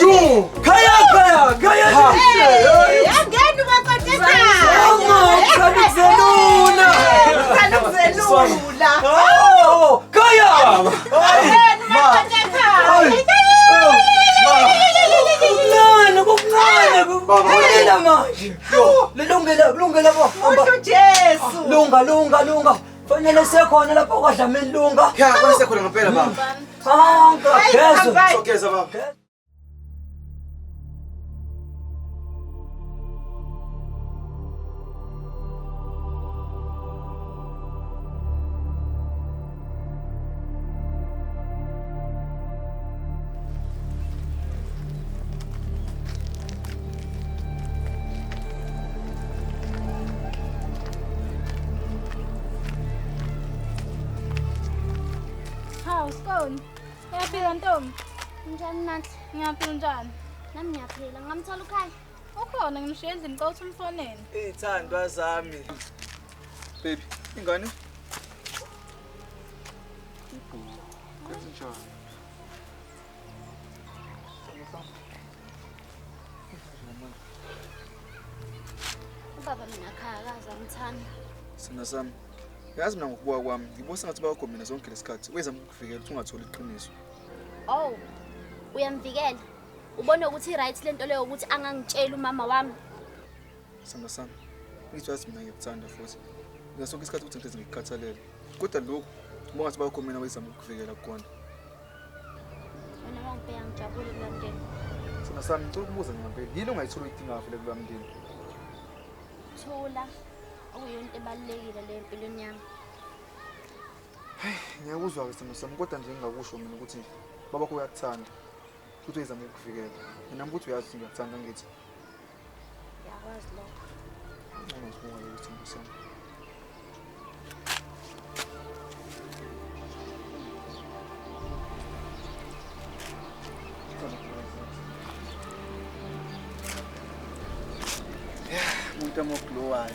Yo, khaya khaya, khaya lihle. Yangena umakoti ekhaya. Sama, Uqala ukuzelula. Oh, khaya. Yangena umakoti ekhaya. Kuncane, kuncane, kulila manje. Lilungile, kulungile bo. Usho Jesu. Lunga, lunga, lunga. Fanele sekhona lapho kwaDlamini lunga. Ya, kona sekhona ngempela baba. Hamba, geza. Sogeza baba. Hawu Skoni. Uyaphila ntombi? Njani Nanhle? Ngiyaphila njani? Nami ngiyaphila. Ngingamthola uKhaya. Ukhona ngimshiye endlini xa uthi umfonele. Iy'thandwa zami. Baby, ingane? Kwenzenjani? Yena khaya akaze amthanda. Sina sami. Yazi mina ngokubuka kwami, ngibona sengathi bakho mina zonke lesikhathi. Wezama ukukuvikela ukuthi ungatholi iqiniso. Oh. Uyamvikela. Ubona ukuthi i-right lento leyo ukuthi angangitsheli umama wami. Sina sami. Ngithi wazi mina ngiyakuthanda futhi. Ngaso sonke isikhathi ukuthi ngihlezi ngikukhathalele. Kodwa lokhu ngibona ngathi bakho mina wezama ukukuvikela kukona. Wena wangibheka ngijabule kulo mndeni. Sina sami ngicela ukubuza ngempela. Yini ongayithola uyidingayo vele kulo mndeni? Thula. Okuyinto ebalulekile le empilweni yami. Ngiyakuzwa ke simo sami kodwa nje ngingakusho mina ukuthi babakho uyakuthanda. Futhi uyazama ukukuvikela. Mina ukuthi uyazi ukuthi ngiyakuthanda ngithi. Ngiyakwazi lokho. Ngcono sibonga ukuthi simo sami. Umuntu amoglowayo.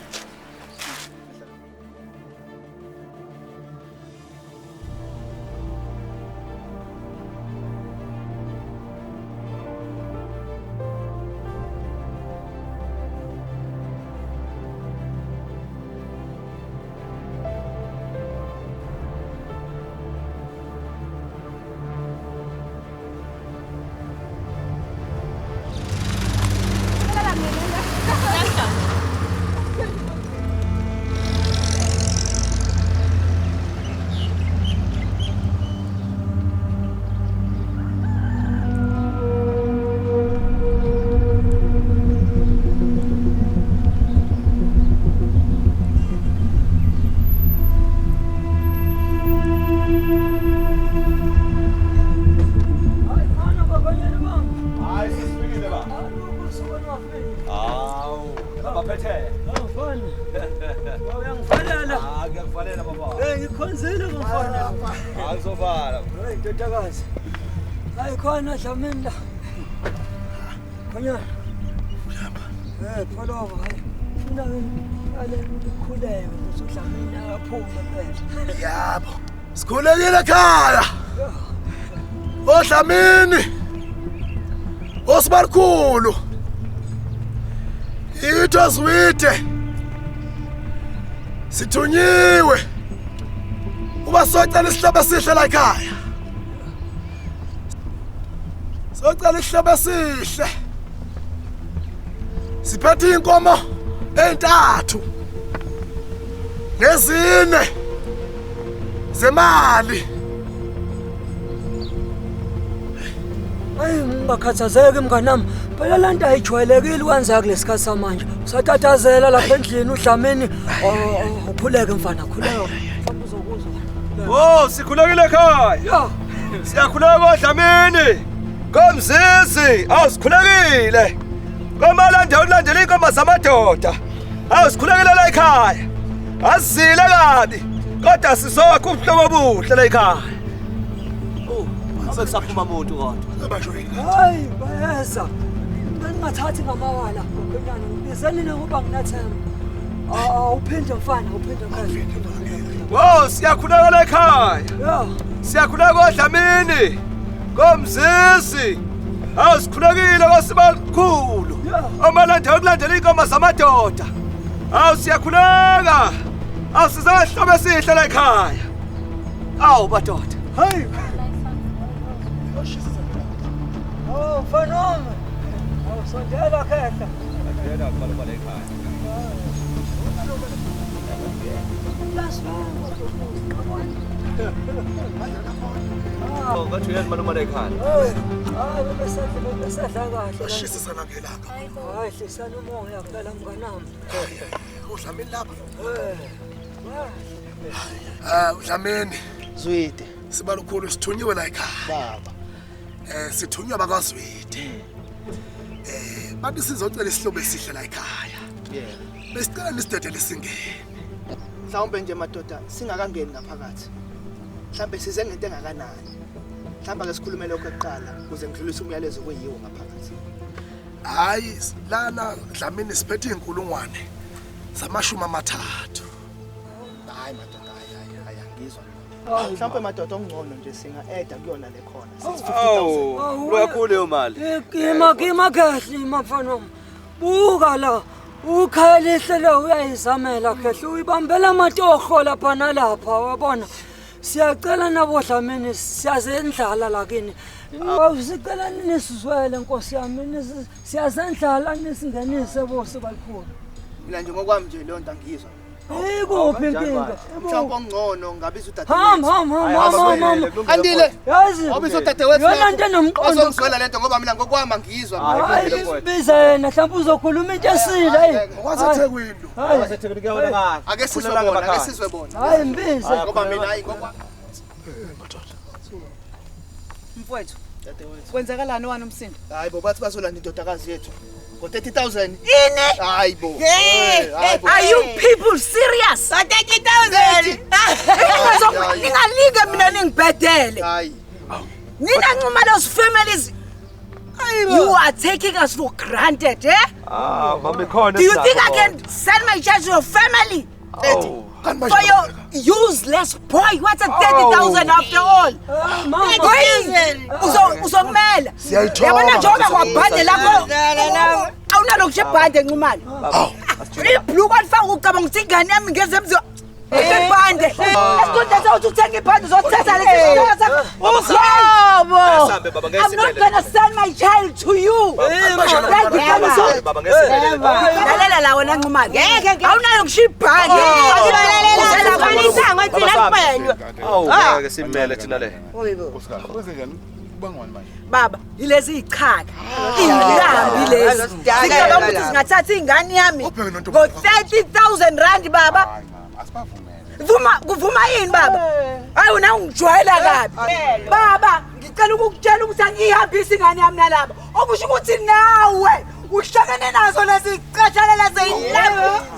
Hayi khona Dlamini la. Khonyana. Uhamba. Pholoba hayi. Funa ale ukukhuleka ukuthi uDlamini akaphume phela. Yabo. Sikhulekile ekhaya. ODlamini. Osibakhulu. Itho Zwide. Sithunyiwe. Uba socela isihlaba sihle la ekhaya. Socela isihlaba sihle. Siphethe inkomo entathu. Nezine zemali. Hayi ungakhathazeki mnganami. Phela lento ayijwayelekile ukwenza kulesikhathi samanje. Usatatazela lapha endlini uDlamini ukhuleke mfana khuleka. Mhlawumbe uzokuzwa. Oh, sikhulekile ekhaya. Siyakhuleka koDlamini. Komzizi, awusikhulekile. Komalanda ulandela inkomo zamadoda. Awusikhulekile la ekhaya. Asizile kabi. Kodwa sizokho ubuhlobo obuhle la ekhaya. Oh, sekusaphuma umuntu kodwa. Hayi bayeza. Bengingathathi ngamawala khonyana ngibizeni ngoba nginathemba. Awuphinde mfana, awuphinde mfana. Oh, siyakhuleka la ekhaya. Siyakhuleka koDlamini. Komzizi. Awusikhulekile kosibakhulu. Amalanda ukulandela inkomo zamadoda. Awusiyakhuleka. Awusizahlobo esihle la ekhaya. Awu madoda. Hayi. Oh, mfana wami. Awusondela khehla. Ngiyena kubalwa la ekhaya. Oh, ngathi uyazi malume la ekhaya. Hayi bebesadla kahle. Shisisana ngelanga. Hayi hlisana umoya phela mnganami. uDlamini lapha. uDlamini. Zwide. Sibalukhulu sithunyiwe la ekhaya. Baba. Sithunywa bakwaZwide. Bathi sizocela isihlobo esihle la ekhaya. Yebo. Besicela nisidedele singene. Mhlawumbe nje madoda singakangeni ngaphakathi. Mhlawumbe size ngento engakanani. Mhlawumbe ake sikhulume lokho kuqala ukuze ngidlulise umyalezo kuyiwo ngaphakathi. Hayi lana Dlamini siphethe inkulungwane zamashumi amathathu. Hayi madoda hayi angizwa. Mhlawumbe madoda ongcono nje singa add kuyona le khona. 50,000. Awu, kakhulu leyo mali. Kima kahle mfana wami. Buka la. Ukhaya lihle lo uyayizamela khehle uyibambela amatoho lapha nalapha wabona. Siyacela nabodlamini siyazendlala lakini. Sicela nisizwele Nkosi yami siyazendlala nisingenise bosi balikhulu. Mina nje ngokwami nje leyo nto angiyizwa. Ikuphi inkinga? Mhlawumbe ongcono ngabiza udadewethu. Hamba hamba hamba hamba. Andile. Yazi. Wabiza udadewethu. Yona into enomqondo. Azongizwela lento ngoba mina ngokwami angiyizwa. Hayi biza yena mhlawumbe uzokhuluma into esile hayi. NgokwaseThekwini. NgokwaseThekwini kuyabonakala. Ake sizwe bona, ake sizwe bona. Hayi mbize. Ngoba mina hayi ngokwami. Mfowethu. Kwenzakalani wani umsindo? Hayi bo bathi bazolanda indodakazi yethu. Ngo 30,000. Ini? Hayi bo. Are you people serious? 30,000. Ningalinge mina ningibhedele. Hayi. Nina ncuma those families. You are taking us for granted, eh? Ah, mama ikhona. Do you think I can send my child to your family? For your useless boy, what's a 30,000 after all? Uzongimela. Yabona njengoba kwabhande lapho awunalo ngisho ibhande Nxumalo. Ibhluku alifaka ucabanga ukuthi ingane yami ngeze emzini. Ibhande. Esikhundleni sokuthi uthenge ibhande uzothatha lesi sitolo sakho. I'm not gonna send my child to you. Lalela la wena Nxumalo. Awunayo ngisho ibhande. Awu ngeke simele thina le. Baba, yilezi ichaka. Inlambi lezi. Sicabanga ukuthi singathatha ingane yami ngo 30,000 rand baba. Vuma kuvuma yini baba? Hayi wena ungijwayela kabi. Baba, ngicela ukukutshela ukuthi angihambisi ingane yami nalaba. Okusho ukuthi nawe uhlangene nazo lezi icatshana lezi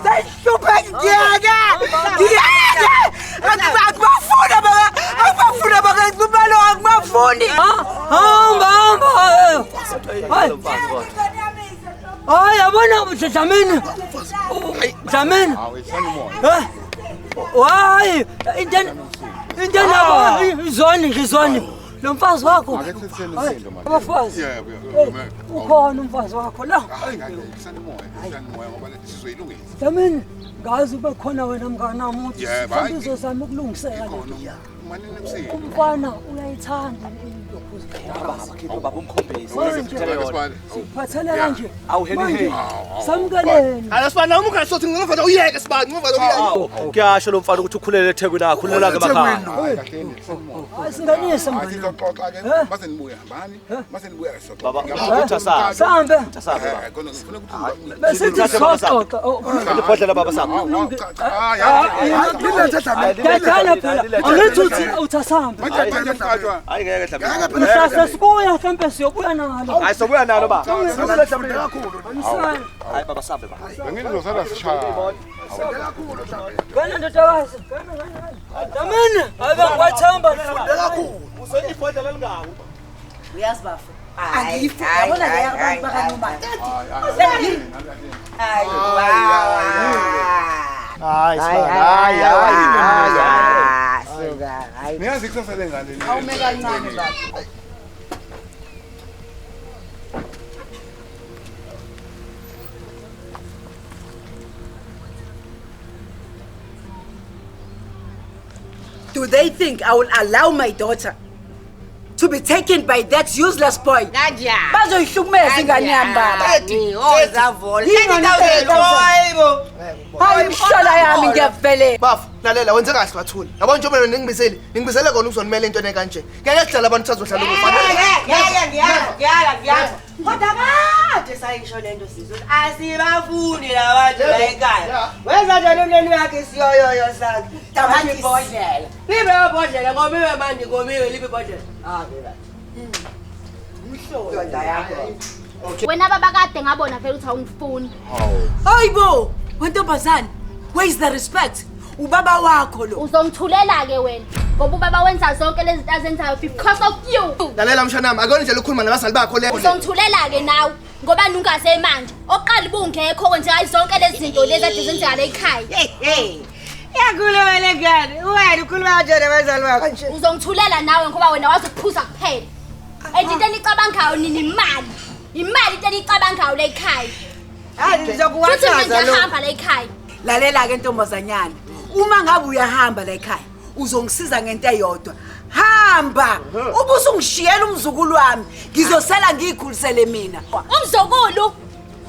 zayihluphe ngiyeke. Ngiyeke. Akubafuna baba. Akubafuna baba ngicubalo akubafuni. Hamba hamba. Hayi. Hayi yabona Dlamini. Dlamini. Eh? Hayi into nabo izwani nje izwani. Lo mfazi wakho. Abafazi. Ukhona umfazi wakho la. Dlamini ngazi ube khona wena mngani wami uthi izozama ukulungiseka le. Umfana uyayithanda into Baba, baba umkhombise. Siphathele kanje. Awu heni. Samkeleni. Hayi sibana uma ungasothi ngingavela uyeke sibani ngingavela uyeke. Kuyasho lo mfana ukuthi ukhulele eThekwini akhulela ke emakhaya. Hayi singanise mngani. Sizoxoxa ke mase nibuya hambani mase nibuya sizoxoxa. Baba uthi asabe. Sambe. Uthi asabe baba. Khona ngifuna ukuthi Bese sizoxoxa. Ibhodlela baba sami. Dala phela. Angithi uthi uthasambe. Hayi ngeke Dlamini. Mhlase sibuya mhlambe siyobuya nalo. Hayi sobuya nalo baba. Kakhulu. Hayi baba sambe baba. Bengizosala sishaya. Ngena ndodakazi. Ngena ngena. Dlamini, hayi bengiwathemba kakhulu. Useyibhodlela elingako. Uyazi bafo. Angiyifuni yabona le yabantu bakaNomali. Hayi. Hayi hayi hayi. Suka hayi. Niyazi ikusasa lengane. Awume kancane baba. Do they think I will allow my daughter to be taken by that useless boy? Bazoyihlukumeza ingane yami baba. Hayi imhlola yami ngiyavelela. Bafo, lalela wenze kahle wathula. Yabona njengoba mina ningibizele, ningibizele kona ukuzonimela into enekanje. Ngeke sidlala abantu sazohlala ukufa. Ngiyala. Kodwa kade sayisho lento sizwe asibafuni labantu la ekhaya. Wenza njani umleni wakhe isiyoyoyo sakhe? Tamatisi ibhodlela. Libe ibhodlela ngoba ibe manje ngomiwe libe ibhodlela. Ah beba. Umhlola yakho. Wena baba kade ngabona vele ukuthi awungifuni. Hayibo, wentombazane, where is the respect? Ubaba wakho lo. Uzongithulela ke wena ngoba ubaba wenza zonke lezi zinto azenzayo because of you. Lalela mshana wami, akuyona indlela ukukhuluma nabazali bakho le. Uzongithulela ke nawe ngoba nungase manje. Oqala ubungekho kwenzeka zonke lezi zinto lezi ade zenzeka la ekhaya. Hey. Yakhuluma le ngane. Wena ukhuluma kanjani nabazali bakho? Uzongithulela nawe ngoba wena wazi ukuphuza kuphela. And into enicabangayo nini imali. Imali into enicabangayo la ekhaya. Hayi Futhi mina ngizokuwahlaza lo. ngiyahamba la ekhaya. Lalela ke ntombazanyana. Uma ngabe uyahamba la ekhaya, uzongisiza ngento eyodwa. Hamba! Ubusungishiyela umzukulu wami. Ngizosela ngiyikhulisele mina. Umzukulu.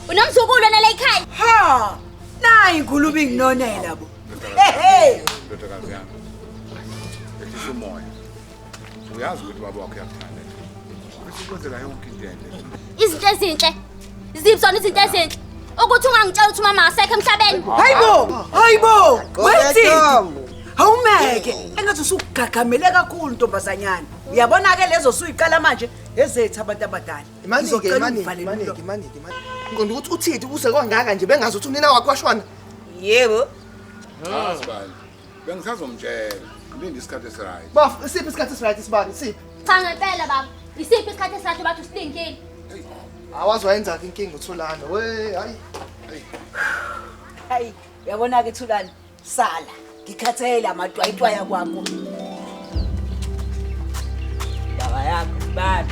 Unomzukulu wena la ekhaya. Ha! Nayi ingulube inginonela bo. Hey hey. Ndodakazi yami. Ehlisa umoya. Uyazi ukuthi baba wakho uyakuthanda. Bese ukwenzela yonke into enhle. Izinto ezinhle. Ziphi zona izinto ezinhle? Ukuthi ungangitshela ukuthi umama akasekho emhlabeni. Hayibo! Hayibo! Wethini? Awumeke. Engathi usugagamele kakhulu ntombazanyana. Uyabona ke lezo suyiqala manje ezethu abantu abadala. Imanike Ngizocela imanike ungivalele imanike umlomo. imanike imanike. Ngiqonda ukuthi uThidi uze kwangaka nje bengazi ukuthi unina wakhe washona. Yebo. Cha sibali. Bengisazomtshela. Ngilinde isikhathi esiright. Baf, isiphi isikhathi esiright sibani? Siphi? Cha ngempela baba. Isiphi isikhathi esirathi bathi usilindile? Awazi wayenza ke inkinga uThulane. We, hayi. Hayi, uyabona ke Thulani, sala. Ngikhathele amatwayitwaya kwakho. Baba yakho baba.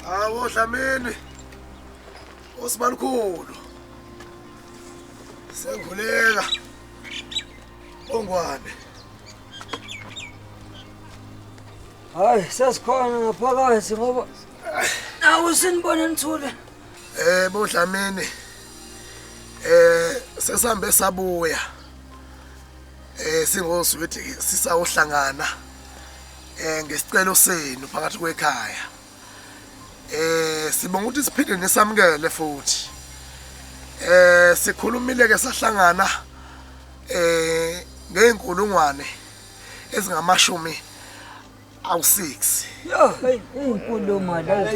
Hawo Dlamini. Osibalukhulu. Sengikhuleka. Ongwane. Hayi sesikhona ngaphakathi ngoba nawe sinibone nithule. Bodlamini. Sesambe sabuya. Singoswidi sisawuhlangana ngesicelo senu phakathi kwekhaya. Sibonga ukuthi siphinde nisamukele futhi. Sikhulumile ke sahlangana ngeenkulungwane ezingamashumi awu6. Yo, hey, inkulumo la.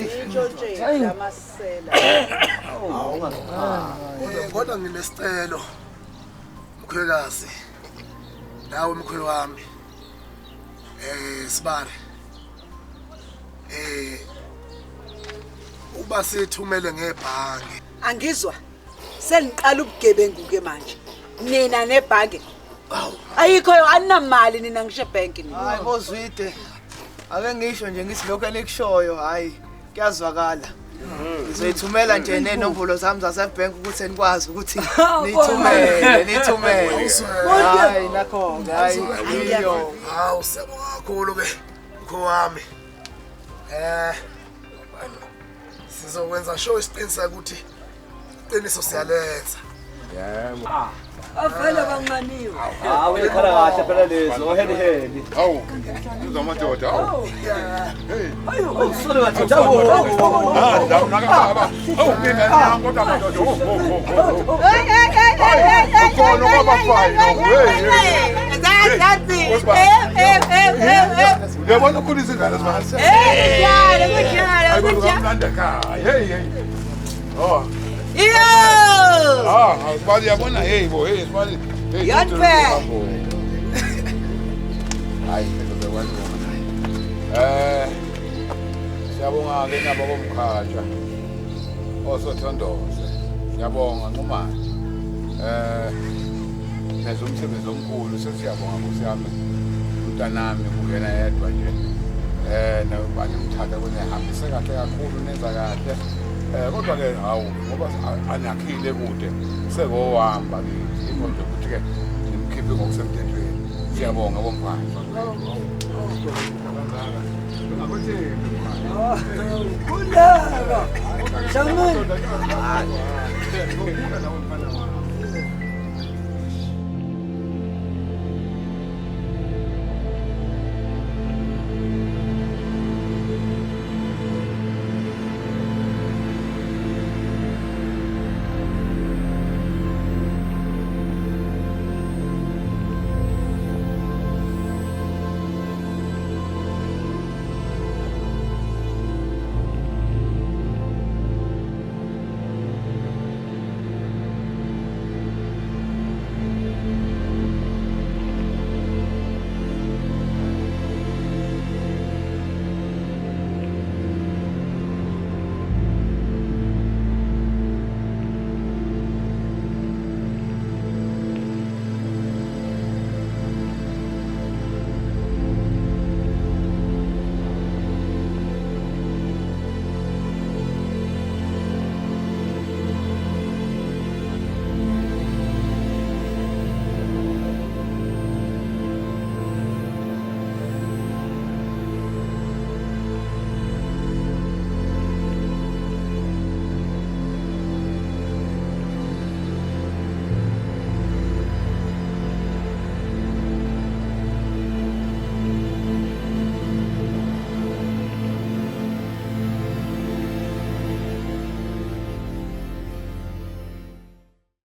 Kodwa nginesicelo mkhwekazi. Nawe mkhwe wami. Sibari. Uba sithumele ngebhange. Angizwa. Seniqala ubugebengu ke manje. Nina nebhange. Ayikho aninamali nina ngisho ebhenki nina. Hayi bozwide. Ake ngisho nje ngithi lokho enikushoyo hayi kuyazwakala. Ngizoyithumela nje nenombolo zami zasebank ukuthi nikwazi ukuthi nithumele nithumele. Hayi nakho hayi iyo. Hawu siyabonga kakhulu ke mkhwe wami. Sizokwenza sure isiqiniseko ukuthi iqiniso siyalenza. Yebo. Avele banqaniwe. Hawu ikhala kahle phela lezo oheli heli. Hawu. Uzamadoda hawu. Hey. Usole wathi hawu. Ah, la baba. Hawu ngeke kodwa madoda. Ho. Hey hey hey hey hey. Ukhona kwabafana. Hey. That's it. Eh. Uyabona ukhulisa ingane sibani? Eh, kunjalo, kunjalo, kunjalo. Kumnandi ekhaya. Hey hey. Oh. Yo! Ah, sibali yabona hey bo, hey sibali. Hey. Yonke. Hayi, sekuzokwani. Siyabonga ke nabo bomkhatsha. Osothondoze. Siyabonga Nqumane. Nenza umsebenzi omkhulu sesiyabonga Nkosi yami. Umntanami kuyena yedwa nje. Nobani umthatha kunehambise kahle kakhulu nenza kahle. Kodwa ke hawu ngoba anakhile kude sekowahamba kithi into nje ukuthi ke nimkhiphe ngokusemthethweni. Siyabonga bomfana. Kulaka. Dlamini.